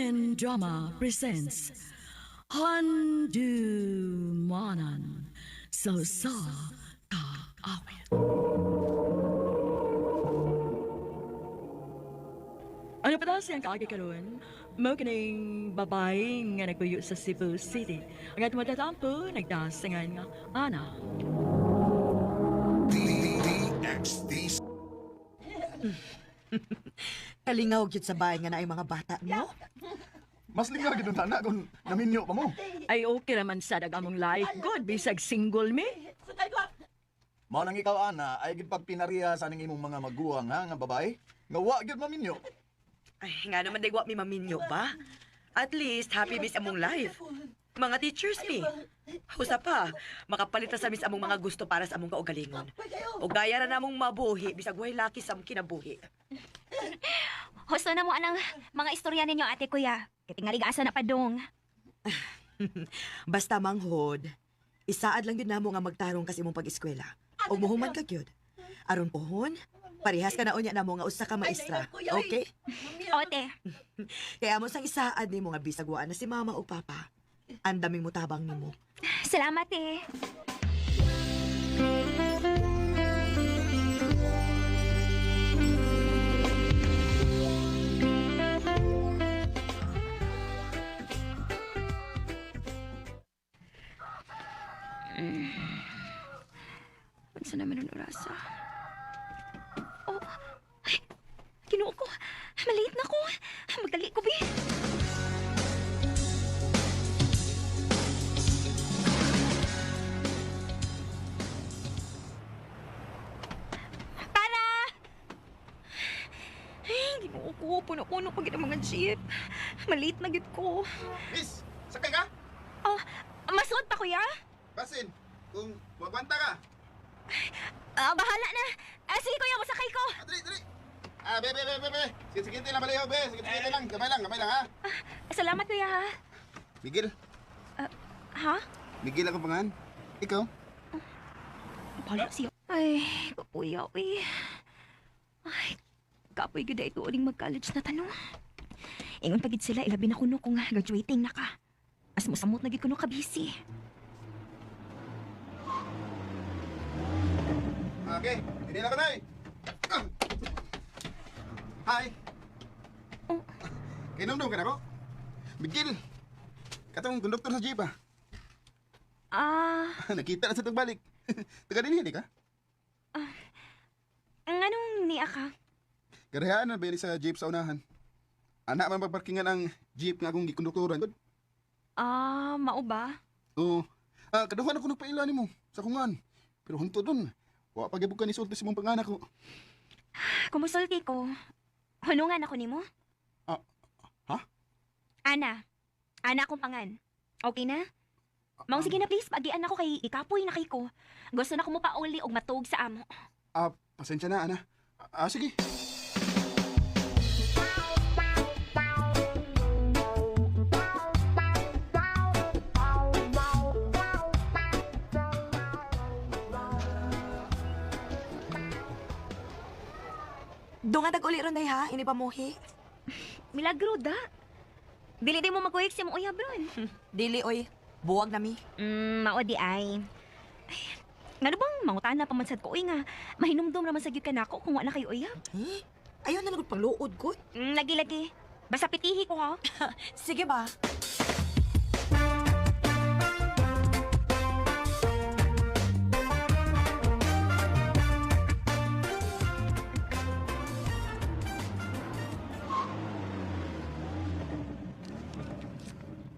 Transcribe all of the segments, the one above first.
And Drama presents Handumanan sa sa Kaawit. Ano pa daw siyang kaagi karon? Mo kining babae nga nagpuyo sa Cebu City. Ang atong matatampo, nagdasingan nga Ana. DXDC. Kalingaw gyud sa bahay nga naay mga bata, no? Mas lingaw gid na kung naminyo pa mo. Ay okay raman sa among life. Good, bisag single me. Mao nang ikaw ana ay gid pagpinariha sa aning imong mga maguwang ha nga babae. Nga wa gyud maminyo. Ay, nga naman day wa mi maminyo ba? At least happy miss among life. Mga teachers mi. Usa pa, makapalit na sa mis among mga gusto para sa among kaugalingon. O gaya ra namong mabuhi bisag way laki sa among kinabuhi. Husto na mo anang mga istorya ninyo, ate kuya. Kay asa na padong. Basta manghod, isaad lang gyud namo nga magtarong kas imong pag-eskwela. Og muhuman ka gyud. Aron pohon, parehas ka na unya namo nga usa ka maestra. Okay? Ote, Kaya amo sang isaad nimo nga bisag wa na si mama o papa. Ang daming mutabang nimo. Salamat eh. Unsa naman ang orasa? Oh, ay, Ginoo ko. Maliit na ko. Magdali ko, bi. Tara! Ay, Ginoo ko. Puno-puno pa gid ang mga jeep. Maliit na gid ko. Miss, sakay ka? Oh, masuod pa, kuya? Basin, kung magwanta ka. Ah, bahala na. Ah, sige, kuya, masakay ko. Ah, dali, dali. Ah, be, be, be, be, be. Sige, sige, lang baliw, be. Sige, sige lang. Gamay lang, gamay lang, ha? Salamat, kuya, ha? Miguel. Ha? Miguel ako pangan. Ikaw? Bahala siya. Ay, kapuya, uy. Ay, kapoy gud ito uling mag-college na tanong. Ingon pagid sila, ilabi na kuno kung graduating na ka. As musamot na gid kuno ka busy. Okay, hindi na ko na, eh. Ah. Hi. Oh. Kainom ka na ko? Miguel, katong konduktor sa jeep, ah. Ah, Nakita na sa tugbalik. Taga din, hindi ka? Nganong niya ka? Garahaan na ba sa jeep sa unahan? Anak man pagparkingan ang jeep nga akong gikonduktoran. Ah, mao ba? Oo. Ah, kaduhan ako nagpaila nimo sa kungan. Pero hunto dun. Wa pa gyud ka ni sulti sa imong panganak ko. Kumusulti ko. Hunungan ako nimo? Ah, ha? Ana. Ana akong pangan. Okay na? Maong sige na please, pagian ako kay ikapoy na kay ko. Gusto na ko mo pauli og matug sa amo. Ah, pasensya na, ana. Ah, sige. Dunga tag uli ron day ha, ini pamuhi. Milagro da. Dili di mo maguyik si mo uyab ron. Dili oy, buwag na mi. Mao di ay. Ay, ngano bang mangutana pa man sad ko uy nga mahinumdum raman sa gyud kanako kung wa na kayo uyab. Eh, ayaw na lang pangluod ko. Lagi lagi. Basta pitihi ko ha. Sige ba?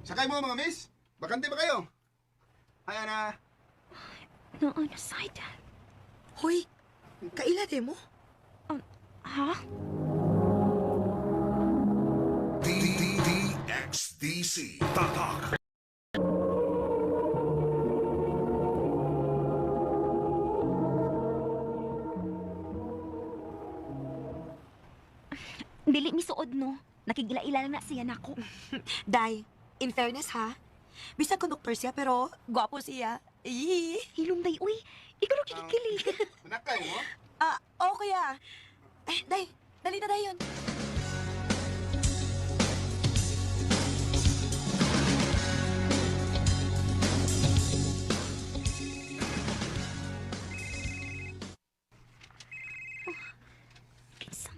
Sakay mo mga miss. Bakante ba kayo? Hi, ana. No, ano side? Hoy, kaila di mo? Ha? DXDC. Tatak. Dili mi suod no. Nakigila-ila lang na siya nako. Day, in fairness ha, bisag konduktor siya pero gwapo siya. Ii. Hilom day uy. Ikaw ro kikilig. Manakay mo? Ah, oo kuya. Eh, day, dali na dayon.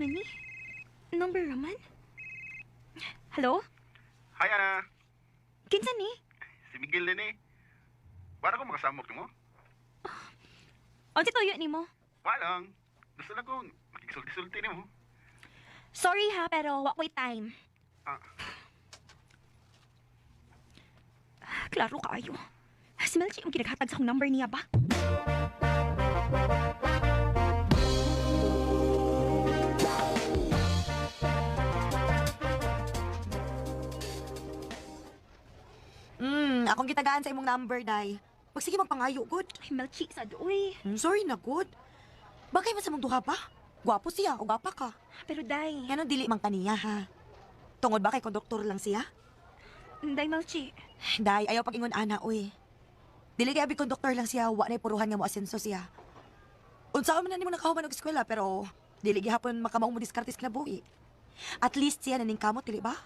man ni? Number raman? Hello? Hi, Ana. Kinsa ni? Si Miguel din eh. Para ko makasamok mo? Unsa tuyo nimo? Walang. Gusto lang kong makigsulti-sulti nimo. Sorry ha, pero wa ko'y time. Ah. Klaro kaayo. Si Melchie yung kinaghatag sa akong number niya ba? Akong gitagaan sa imong number, day. Magsige magpangayo, good. Ay, Melchie, sad, uy. Sorry na, good. Bagay man sa mong duha pa. Gwapo siya, o gwapa ka. Pero day, Ngano dili man kaniya, ha? Tungod ba kay konduktor lang siya? day Melchie. Day, ayaw pag-ingon ana, uy. Dili kay abi konduktor lang siya, wa na'y puruhan nga mo asenso siya. Unsaon man na nimo nakahuman og eskwela pero dili gihapon makamao mo diskarte sa kinabuhi. At least siya naning kamot, dili ba?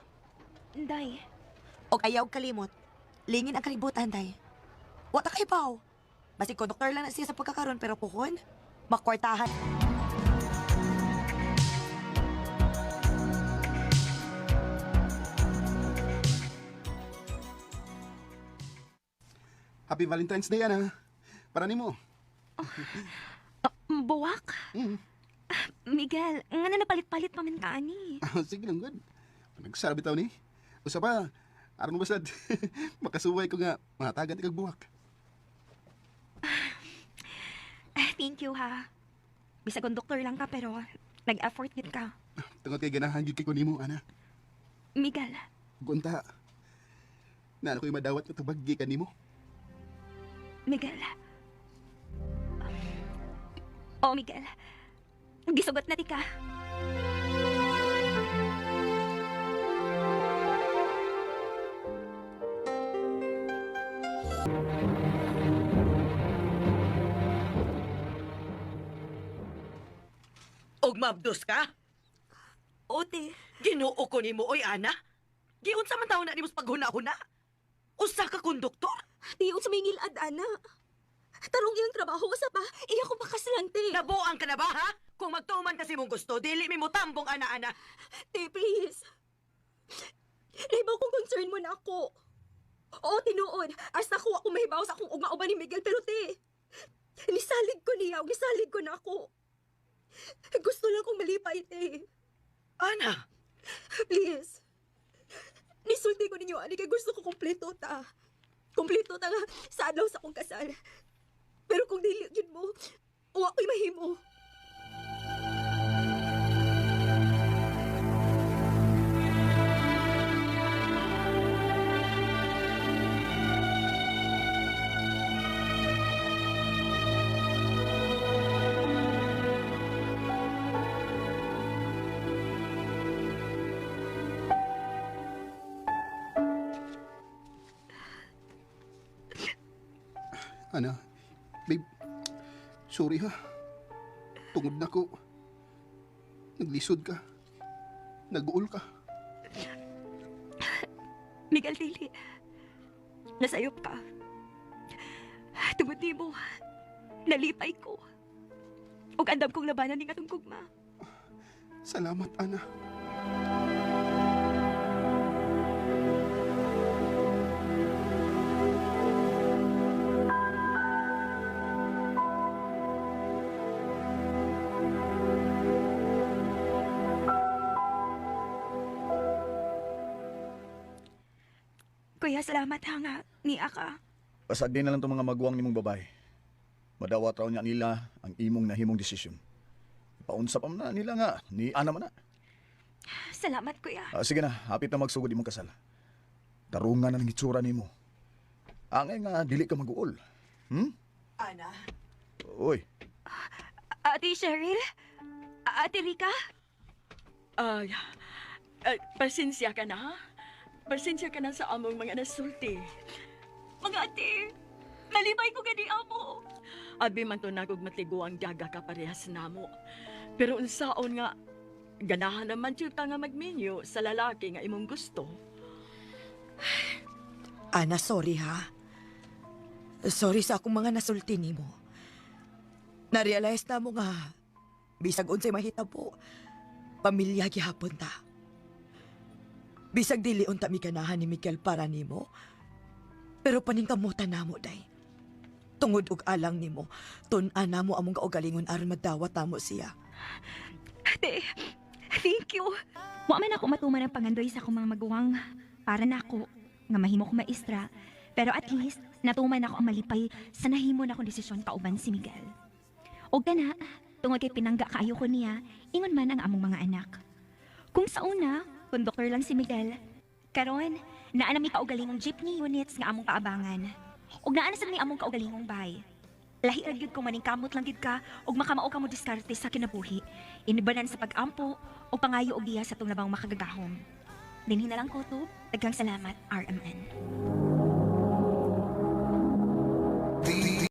Day, Og ayaw og kalimot. Lingin ang kalibutan, day. Wa ta kay paw. Basig konduktor lang na siya sa pagkakaron pero puhon, makwartahan. Happy Valentine's Day, Ana. Para nimo. buwak. Miguel, nga na napalit-palit pa man ka ani. Sige lang, good. Nagsara bitaw ni. Usa pa, aron mo sad. Makasuway ko nga, mahatagan ikag buwak. Ah, thank you ha. Bisag konduktor lang ka pero nag-effort gid ka. Tungod kay ganahan gyud kay ko nimo, Ana. Miguel, Gunta. Naano ko'y madawat nga tubag gikan nimo. Miguel. Oh, Miguel. Gisugot na ti ka. Og mabdos ka? Ote. Ginoo ko nimo oy ana. Giunsa man taon na nimo sa paghuna-huna? Usa ka konduktor? Di unsa may ngilad, ana. Tarong iyang trabaho usa pa, iya ko makaslante. Nabuang ka na ba ha? Kung magtuman kasi mong gusto, dili mi mo tambong ana-ana. Te, please. Naibaw kong concern mo na ako. Oo, tinuod. Hasta ko ako mahibaw sa akong ugma ni Miguel, pero te, nisalig ko niya, ug nisalig ko na ako. Gusto lang kong malipay, te. Ana, Please. Nisulti ko ninyo, ani kay gusto ko kompleto ta. Kompleto ta nga sa adlaw sa akong kasal. Pero kung dili yun mo, wa ko'y mahimo. Ana, babe, sorry ha. Tungod na ko. Naglisod ka. Naguol ka. Miguel, dili. Nasayop ka. Tungod nimo, nalipay ko. Ug andam kong labanan ning atong gugma. Salamat, Ana. Kuya, salamat ha nga. Niya ka. Pasag din na lang itong mga maguwang nimong babae. Madawat raw niya nila ang imong nahimong desisyon. Paunsa pa man na nila nga, ni ana man na. Salamat, kuya. Ah, sige na, hapit na magsugod imong kasal. Tarungan na ng itsura nimo. Angay nga dili ka mag-uol. Ana. Uy, Ate Cheryl? Ate Rica? Ay, pasensya ka na, ha? Pasensya ka na sa among mga nasulti. Mga ate, nalipay ko gani amo. Abi man to nagog matigo ang daga ka parehas namo. Pero unsaon nga, ganahan naman jud ka nga magminyo sa lalaki nga imong gusto. Ana, sorry ha. Sorry sa akong mga nasulti nimo. Na-realize na mo nga, bisag unsay mahitabo, Pamilya gihapon ta. Bisag dili unta mi ganahan ni Miguel para nimo. Pero paningkamutan namo day. Tungod og alang nimo, tun-an namo among kaugalingon aron madawat namo siya. Ate, thank you. Wa man ako matuman ang pangandoy sa akong mga maguwang para nako nga mahimo ko maestra. Pero at least natuman ako ang malipay sa nahimo na akong desisyon kauban si Miguel. Og kana, tungod kay pinangga kaayo ko niya, ingon man ang among mga anak. Kung sa una, konduktor lang si Miguel. Karon, naa na mi kaugalingong jeepney units nga among paabangan. Og naa na sad mi among kaugalingong bay. Lahi ra gyud kung maningkamot lang gyud ka ug makamao ka mo diskarte sa kinabuhi. Inibanan sa pag-ampo o pangayo og giya sa tong labang makagagahom. Dinhi na lang ko to. Daghang salamat, RMN. D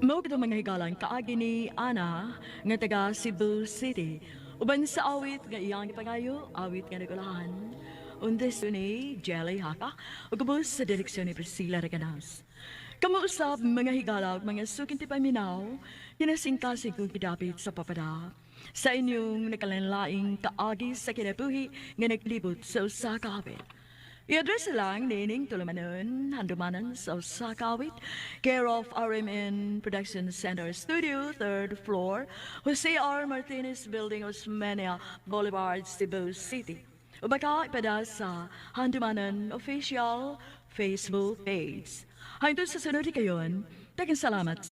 Mao gid ang mga higalan kaagi ni Ana nga taga Cebu City. Uban sa awit nga iyang gipangayo, awit nga nagulahan. Undes ni Jelly Haka ug ubos sa direksyon ni Priscilla Reganas. Kamo usab mga higala ug mga suking tipaminaw, kinasingkasing kong gidapit sa papada. Sa inyong nakalanlaing kaagi sa kinabuhi nga naglibot sa usa ka awit. I-address lang nining tulumanon, handumanan sa usa ka awit, care of RMN Production Center Studio, third floor, Jose R. Martinez Building, Osmeña Boulevard, Cebu City. O baka ipada sa Handumanan Official Facebook page. Hangtod sa sunod kayon, daghang salamat.